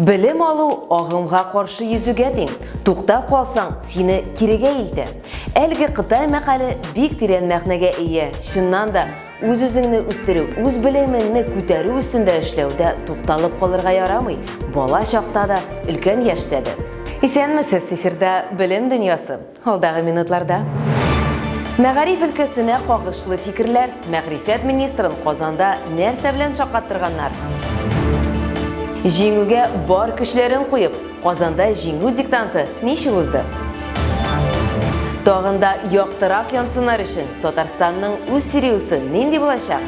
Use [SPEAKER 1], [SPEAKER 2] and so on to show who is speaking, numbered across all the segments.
[SPEAKER 1] Белем алу агымга каршы йөзүгә тиң. Туктап калсаң, сине кирегә илтә. Әлеге Кытай мәкале бик тирән мәгънәгә ия. Чыннан да, үз-үзеңне үстерү, үз белемеңне күтәрү өстендә эшләүдә тукталып калырга ярамый. Бала чакта да, өлкән яшьтә дә. Исәнмесез, эфирда Белем дөньясы. Алдагы минутларда. Мәгариф өлкәсенә кагышлы фикерләр. Мәгърифәт министрын Казанда нәрсә белән шаккаттырганнар? Җиңүгә бар көчләрен куеп, Казанда җиңү диктанты ничек узды? Тагын да яктырак янсыннар өчен Татарстанның үз Сириусы нинди булачак?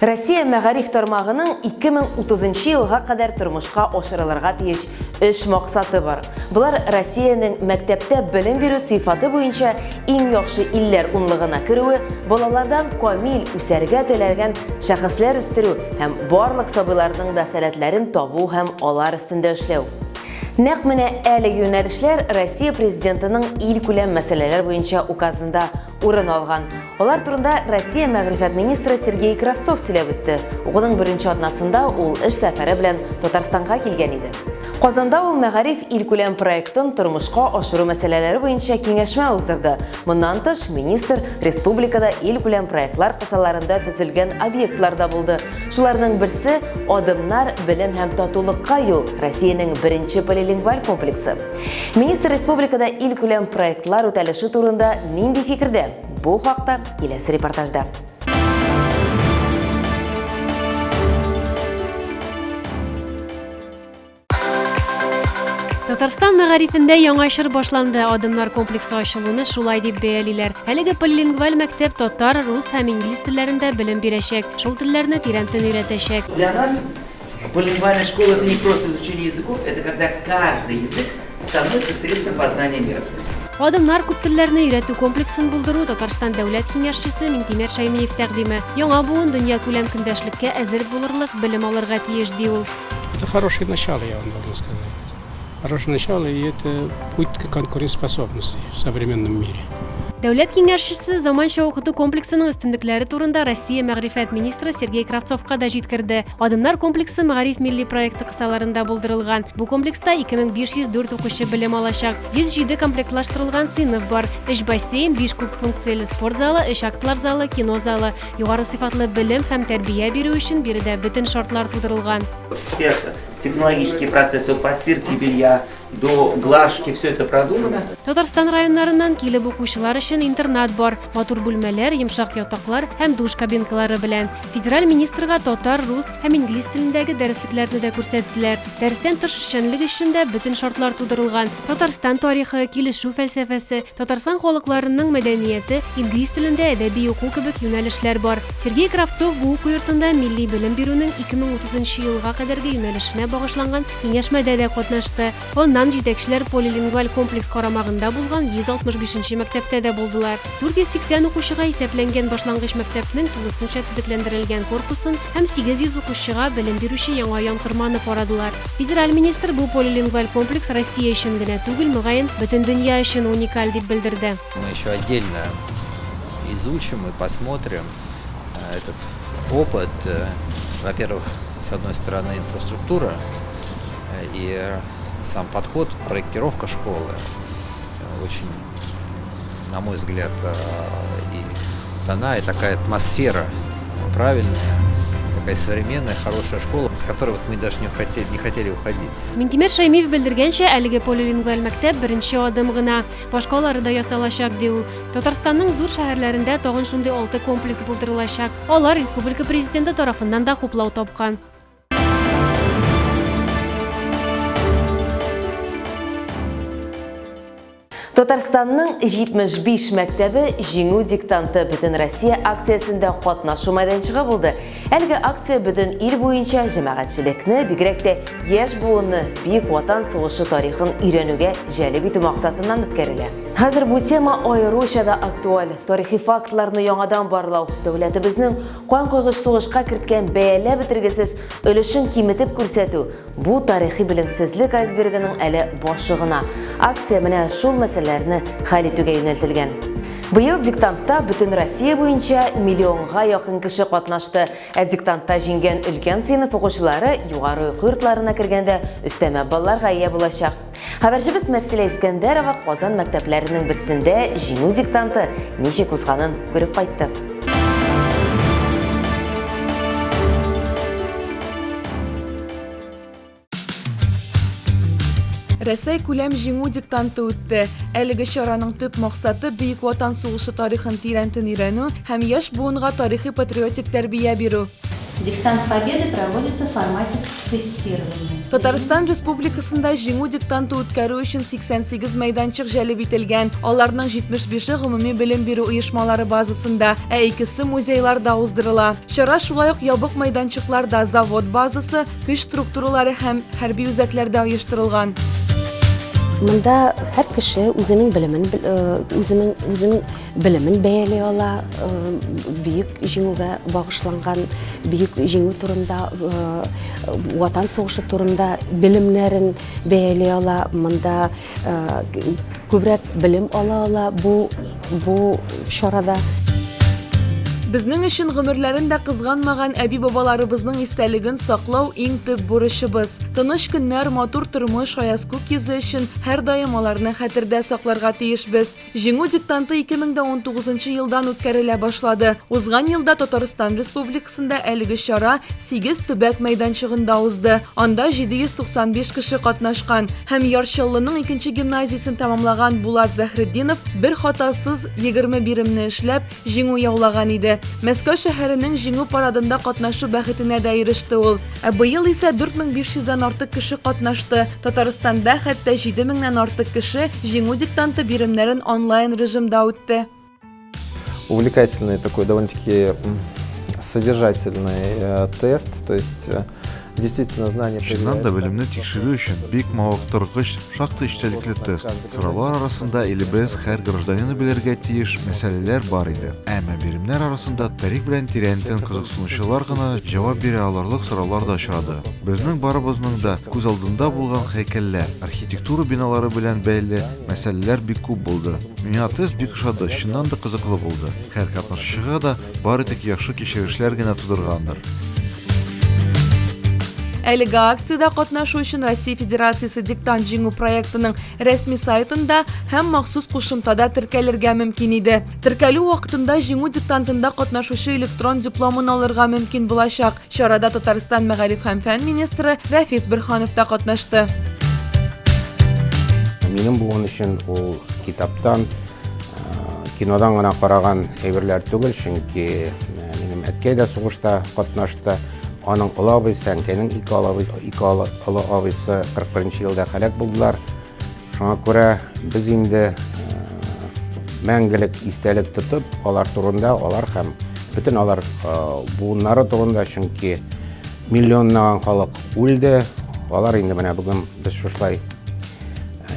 [SPEAKER 1] Россия мәгариф тармагының 2030 елга кадәр тормышка ашырылырга тиеш өч максаты бар. Болар Россиянең мәктәптә белем бирү сыйфаты буенча иң яхшы илләр унлыгына керүе, балалардан камил үсәргә теләгән шәхесләр үстерү һәм барлык сабыйларның да сәләтләрен табу һәм алар өстендә эшләү. Нәкъ менә әлеге юнәлешләр Россия Президентының илкүләм мәсьәләләр буенча указында урын алган. Алар турында Россия мәгърифәт министры Сергей Кравцов сөйләп үтте. Укуның беренче атнасында ул эш сәфәре белән Татарстанга килгән иде. Казанда ул мәгариф илкүләм проектын тормышка ашыру мәсьәләләре буенча киңәшмә уздырды. Моннан тыш, министр республикада илкүләм проектлар кысаларында төзелгән объектларда булды. Шуларның берсе Адымнар белем һәм татулыкка юл Россиянең беренче полилингваль комплексы. Министр республикада илкүләм проектлар үтәлеше турында нинди фикердә? Бу хакта киләсе репортажда.
[SPEAKER 2] Татарстан мәгарифендә яңа чор башланды. Адымнар комплексы ачылуны шулай дип бәялиләр. Әлеге полилингваль мәктәп татар, рус һәм инглиз телләрендә белем бирәчәк. Шул телләрне тирәнтен өйрәтәчәк.
[SPEAKER 3] Для нас Полилингвальная школа – это не просто изучение языков, это когда каждый язык становится средством познания мира.
[SPEAKER 2] Адымнар күп телләрне өйрәтү комплексын булдыру Татарстан Дәүләт Киңәшчесе Миңтимер Шәймиев тәкъдиме. Яңа буын дөньякүләм көндәшлеккә әзер булырлык белем алырга тиеш, ди ул.
[SPEAKER 4] Это хорошее начало, я вам должен сказать. Хорошее начало, и это путь к конкурентоспособности в современном мире.
[SPEAKER 2] Дәүләт киңәшчесе заманча укыту комплексының өстенлекләре турында Россия мәгърифәт министры Сергей Кравцовка да җиткерде. Адымнар комплексы Мәгариф милли проекты кысаларында булдырылган. Бу комплекста 2504 укучы белем алачак. 107 комплектлаштырылган сыйныф бар. Өч бассейн, 5 күп функцияле спорт залы, өч актлар залы, кино залы. Югары сыйфатлы белем һәм тәрбия бирү өчен биредә бөтен шартлар тудырылган.
[SPEAKER 3] Все технологические процессы от постирки белья до глажки, все это продумано.
[SPEAKER 2] Татарстан районнарыннан килеп укучылар өчен интернат бар. Матур бүлмәләр, йомшак ятаклар һәм душ кабинкалары белән. Федераль министрга татар, рус һәм инглиз телендәге дәреслекләрне дә күрсәттеләр. Дәрестән тыш эшчәнлек өчен дә бөтен шартлар тудырылган. Татарстан тарихы, килешү фәлсәфәсе, Татарстан халыкларының мәдәнияте, инглиз телендә әдәби уку кебек юнәлешләр бар. Сергей Кравцов бу уку йортында милли белем бирүнең 2030 нчы елга кадәрге юнәлешенә багышланган киңәшмәдә дә катнашты. Аннан җитәкчеләр полилингваль комплекс карамагында булган 165 нче мәктәптә дә булдылар. 480 укучыга исәпләнгән башлангыч мәктәпнең тулысынча төзекләндерелгән корпусын һәм 800 укучыга белем бирүче яңа янкорманы карадылар. Федераль министр бу полилингваль комплекс Россия өчен генә түгел, мөгаен, бөтен дөнья өчен уникаль дип белдерде.
[SPEAKER 5] Мы еще отдельно изучим и посмотрим э, этот опыт. Э, во-первых, с одной стороны, инфраструктура э, и сам подход, проектировка школы очень, на мой взгляд, и дана, и такая атмосфера правильная, такая современная, хорошая школа, с которой вот мы даже не хотели, не хотели уходить.
[SPEAKER 2] Минтимер Шәймиев белдергәнчә, әлеге полилингваль мәктәп беренче адым гына. Башкалары да ясалачак, ди ул. Татарстанның зур шәһәрләрендә тагын шундый алты комплекс булдырылачак. Алар республика Президенты тарафыннан да хуплау тапкан.
[SPEAKER 1] Татарстанның 75 мәктәбе Җиңү диктанты Бөтенроссия акциясендә катнашу мәйданчыгы булды. Әлеге акция бөтен ил буенча җәмәгатьчелекне, бигрәк тә яшь буынны Бөек Ватан сугышы тарихын өйрәнүгә җәлеп итү максатыннан үткәрелә. Хәзер бу тема аеруча да актуаль. Тарихи фактларны яңадан барлау, дәүләтебезнең канкойгыч сугышка керткән бәяләп бетергесез өлешен киметеп күрсәтү, Бу тарихи белемсезлек айсбергының әле башы гына. Акция менә шул мәсьәләләрне хәл итүгә юнәлтелгән. Быел диктантта бөтен Россия буенча миллионга якын кеше катнашты. Ә диктантта җиңгән өлкән сыйныф укучылары югары уку йортларына кергәндә өстәмә балларга ия булачак. Хәбәрчебез Мәрсилә Искәндәрова Казан мәктәпләренең берсендә җиңү диктанты ничек узганын күреп кайтты.
[SPEAKER 6] Рәсәй күләм җиңү диктанты үтте. Әлеге чараның төп максаты Бөек Ватан сугышы тарихын тирәнтен өйрәнү һәм яшь буынга тарихи-патриотик тәрбия бирү.
[SPEAKER 7] Диктант Победы проводится в формате тестирования.
[SPEAKER 6] Татарстан Республикасында Җиңү диктанты үткәрү өчен 88 мәйданчык җәлеп ителгән. Аларның 75-е гомуми белем бирү оешмалары базасында, ә икесе музейларда уздырыла. Чара шулай ук ябык мәйданчыкларда, завод базасы, Көч структуралары һәм хәрби үзәкләрдә оештырылган.
[SPEAKER 8] Монда һәр кеше үзенең белемен үзенең үзенең белемен бәяли ала, бөек җиңүгә багышланган, бөек җиңү турында, Ватан сугышы турында белемнәрен бәяли ала. Монда күбрәк белем ала ала бу бу чарада.
[SPEAKER 6] Безнең өчен гомерләрен дә кызганмаган әби-бабаларыбызның истәлеген саклау иң төп бурычыбыз. Тыныч көннәр, матур тормыш, аяз күк йөзе өчен һәрдаим аларны хәтердә сакларга тиешбез. Җиңү диктанты 2019 елдан үткәрелә башлады. Узган елда Татарстан Республикасында әлеге чара сигез төбәк мәйданчыгында узды. Анда 795 кеше катнашкан. Һәм Яр Чаллының икенче гимназиясен тәмамлаган Булат Заһретдинов бер хатасыз 20 биремне эшләп, җиңү яулаган иде. Мәскәү шәһәренең Җиңү парадында катнашу бәхетенә дә иреште ул. Ә быел исә 4500 дән артык кеше катнашты. Татарстанда хәтта 7000 нән артык кеше Җиңү диктанты биремнәрен онлайн режимда үтте.
[SPEAKER 9] Увлекательный такой довольно-таки содержательный э, тест, то есть э, действительно знание
[SPEAKER 10] Чыннан да белемне тикшерү өчен бик мавыктыргыч, шактый эчтәлекле тест. Сораулар арасында илебез һәр гражданины белергә тиеш мәсьәләләр бар иде. Әмма биремнәр арасында тарих белән тирәнтен кызыксынучылар гына җавап бирә алырлык сораулар да очрады. Безнең барыбызның да күз алдында булган һәйкәлләр, архитектура биналары белән бәйле мәсьәләләр бик күп булды. Миңа тест бик ошады, чыннан да кызыклы булды. Һәр катнашучыга да бары тик яхшы кичерешләр генә тудыргандыр.
[SPEAKER 6] Әлеге акциядә катнашу өчен Россия Федерациясе Диктант җиңү проектының рәсми сайтында һәм махсус кушымтада теркәлергә мөмкин иде. Теркәлү вакытында җиңү диктантында катнашучы электрон дипломын алырга мөмкин булачак. Чарада Татарстан мәгариф һәм фән министры Рәфис Борһанов та катнашты.
[SPEAKER 11] Минем буын өчен ул китаптан, кинодан гына караган әйберләр түгел, чөнки минем әткәй дә сугышта катнашты. Аның олы абыйсы, әнкәйнең ике олы, ике олы абыйсы 41 елда һәлак булдылар. Шуңа күрә без инде мәңгелек истәлек тотып, алар турында, алар һәм бөтен алар буыннары турында, чөнки миллионлаган халык үлде. Алар инде менә бүген без шушылай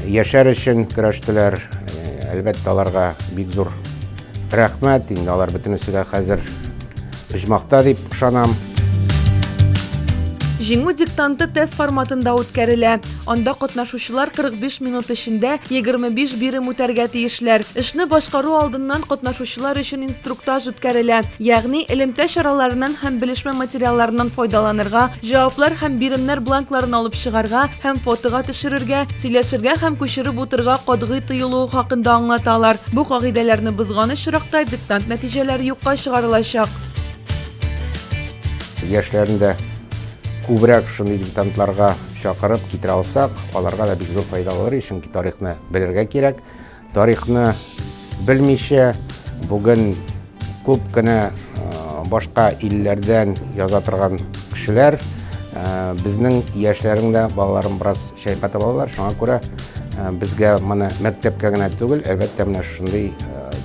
[SPEAKER 11] яшәр өчен көрәштеләр. Әлбәттә, аларга бик зур рәхмәт. Инде алар бөтенесе дә хәзер оҗмахта дип ышанам.
[SPEAKER 6] Җиңү диктанты тест форматында үткәрелә. Анда катнашучылар 45 минут эчендә 25 бирем үтәргә тиешләр. Эшне башкару алдыннан катнашучылар өчен инструктаж үткәрелә, ягъни элемтә чараларыннан һәм белешмә материалларыннан файдаланырга, җаваплар һәм биремнәр бланкларын алып чыгарга һәм фотога төшерергә, сөйләшергә һәм күчереп утырырга катгый тыелуы хакында аңлаталар. Бу кагыйдәләрне бозган очракта диктант нәтиҗәләре юкка чыгарылачак.
[SPEAKER 11] Яшьләрне дә күбрәк шундый диктантларга чакырып китерә алсак, аларга да бик зур файда булыр, чөнки тарихны белергә кирәк. Тарихны белмичә, бүген күп кенә башка илләрдән яза торган кешеләр безнең яшьләрен дә, балаларын бераз чайкатып алалар. Шуңа күрә безгә моны мәктәпкә генә түгел, әлбәттә, менә шушындый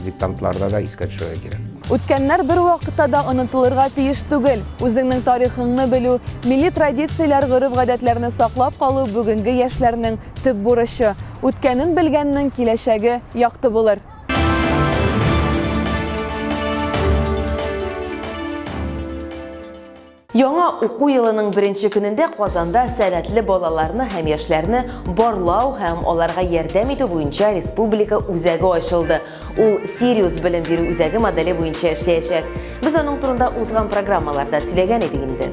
[SPEAKER 11] диктантларда да искә төшерергә кирәк.
[SPEAKER 6] Үткәннәр бервакытта да онытылырга тиеш түгел. Үзеңнең тарихыңны белү, милли традицияләр, гореф-гадәтләрне саклап калу бүгенге яшьләрнең төп бурычы. Үткәнен белгәннең киләчәге якты булыр.
[SPEAKER 1] Яңа уку елының беренче көнендә Казанда сәләтле балаларны һәм яшьләрне барлау һәм аларга ярдәм итү буенча республика үзәге ачылды. Ул Сириус белем бирү үзәге моделе буенча эшләячәк. Без аның турында узган программаларда сөйләгән идек инде.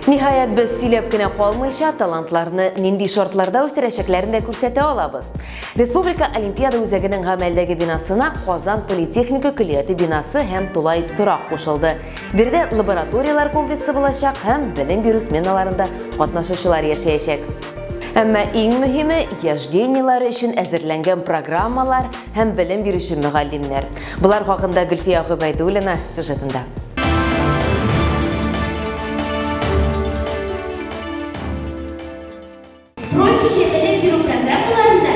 [SPEAKER 1] Ниһаять, без сөйләп кенә калмыйча, талантларны нинди шартларда үстерәчәкләрен дә күрсәтә алабыз. Республика Олимпиада үзәгенең гамәлдәге бинасына Казан политехника көллияте бинасы һәм тулай торак кушылды. Биредә лабораторияләр комплексы булачак һәм белем бирү сменаларында катнашучылар яшәячәк. Әмма иң мөһиме яшь генийлары өчен әзерләнгән программалар һәм белем бирүче мөгаллимнәр. Болар хакында Гөлфия Гобәйдуллина сюжетында.
[SPEAKER 12] Профильле белем бирү программаларында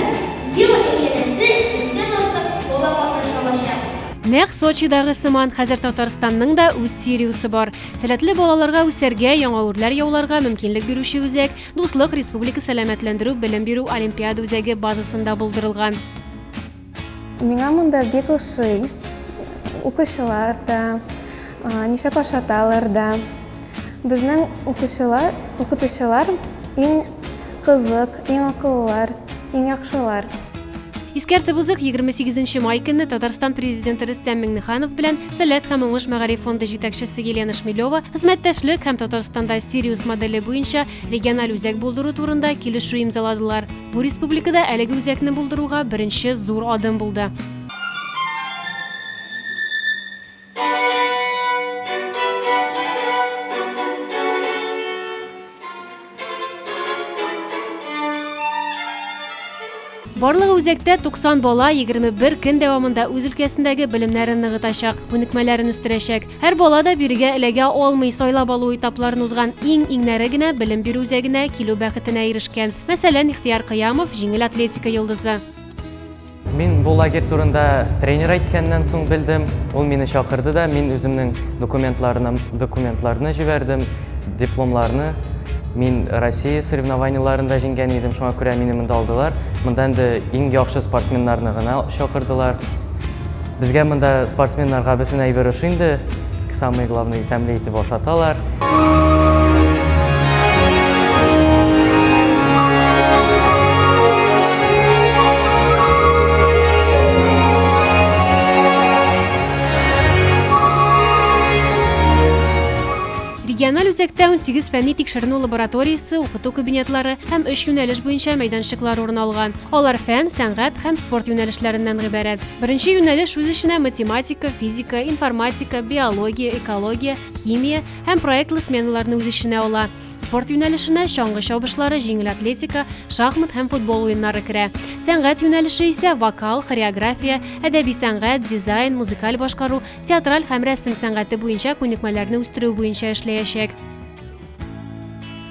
[SPEAKER 12] ел әйләнәсе меңнән артык бала катнаша алачак.
[SPEAKER 2] Нәкъ Сочидагы сыман, хәзер Татарстанның да үз Сириусы бар. Сәләтле балаларга үсәргә, яңа үрләр яуларга мөмкинлек бирүче үзәк Дуслык республика сәламәтләндерү белем бирү олимпиада үзәге базасында булдырылган.
[SPEAKER 13] Миңа монда бик ошый. Укучылар да, ничек ашаталар да. Безнең укучылар, укытучылар иң кызык, иң акыллылар, иң яхшылар.
[SPEAKER 2] Искәртеп узыйк, 28 нче май көнне Татарстан Президенты Рөстәм Миңнеханов белән Сәләт һәм уңыш мәгариф фонды җитәкчесе Елена Шмелева хезмәттәшлек һәм Татарстанда Сириус моделе буенча региональ үзәк булдыру турында килешү имзаладылар. Бу республикада әлеге үзәкне булдыруга беренче зур адым булды. Барлыгы үзәктә 90 бала 21 көн дәвамында үз өлкәсендәге белемнәрен ныгытачак, күнекмәләрен үстерәчәк. Һәр бала да бирегә эләгә алмый, сайлап алу этапларын узган иң-иңнәре генә белем бирү үзәгенә килү бәхетенә ирешкән. Мәсәлән, Ихтыяр Кыямов, җиңел атлетика йолдызы.
[SPEAKER 14] Мин бу лагерь турында тренер әйткәннән соң белдем. Ул мине чакырды да, мин үземнең документларны, документларны җибәрдем, дипломларны. Мин Россия соревнованиеларында җиңгән идем, шуңа күрә мине монда алдылар. Монда инде иң яхшы спортсменнарны гына чакырдылар. Безгә монда спортсменнарга бөтен әйбер ошый инде. Самое главное, тәмле итеп ашаталар.
[SPEAKER 2] Региональ үзәктә 18 фәнни тикшеренү лабораториясе, укыту кабинетлары һәм өч юнәлеш буенча мәйданчыклар урын алган. Алар фән, сәнгать һәм спорт юнәлешләреннән гыйбарәт. Беренче юнәлеш үз эченә математика, физика, информатика, биология, экология, химия һәм проектлы сменаларны үз эченә ала. Спорт юнәлешенә чаңгы чабышлары, җиңел атлетика, шахмат һәм футбол уеннары керә. Сәнгать юнәлеше исә вокал, хореография, әдәби сәнгать, дизайн, музыкаль башкару, театраль һәм рәсем сәнгате буенча күнекмәләрне үстерү буенча эшләячәк.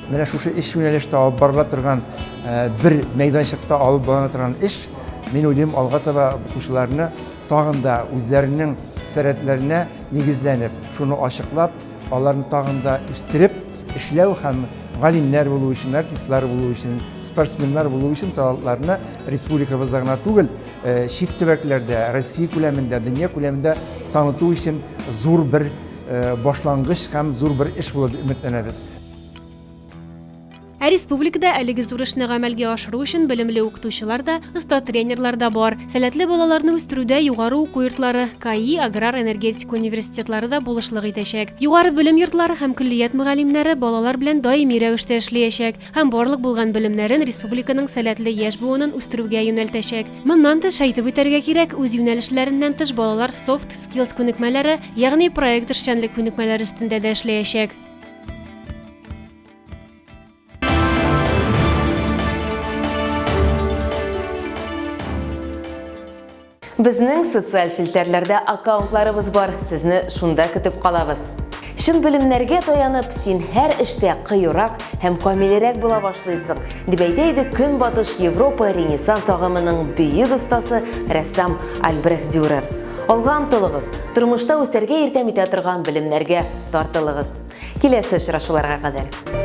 [SPEAKER 15] Менә шушы эш юнәлештә алып барыла торган э, бер мәйданчыкта алып барыла торган эш, мин уйлыйм, алга таба укучыларны тагын да үзләренең сәләтләренә нигезләнеп, шуны ачыклап, аларны тагын да үстереп эшләү һәм галимнәр булу өчен, артистлар булу өчен, спортсменнар булу өчен талантларны республикабызда гына түгел, э, чит төбәкләрдә, Россия күләмендә, дөнья күләмендә таныту өчен зур бер Э, башлангыч һәм зур бер эш булыр дип өметләнәбез.
[SPEAKER 2] Ә республикада әлеге зур эшне гамәлгә ашыру өчен белемле укытучылар да, оста тренерлар да бар. Сәләтле балаларны үстерүдә югары уку йортлары, КАИ, аграр-энергетика университетлары да булышлык итәчәк. Югары белем йортлары һәм көллият мөгаллимнәре балалар белән даими рәвештә эшләячәк. Һәм барлык булган белемнәрен республиканың сәләтле яшь буынын үстерүгә юнәлтәчәк. Моннан тыш, әйтеп үтәргә кирәк, үз юнәлешләреннән тыш балалар soft skills күнекмәләре, ягъни проект эшчәнлек күнекмәләре өстендә дә эшләячәк.
[SPEAKER 1] Безнең социаль челтәрләрдә аккаунтларыбыз бар, сезне шунда көтеп калабыз. Чын белемнәргә таянып, син һәр эштә кыюрак һәм камилрәк була башлыйсың, дип әйтә иде Көнбатыш Европа Ренессанс агымының бөек остасы рәссам Альбрехт Дюрер. Алга омтылыгыз, тормышта үсәргә ярдәм итә торган белемнәргә тартылыгыз. Киләсе очрашуларга кадәр!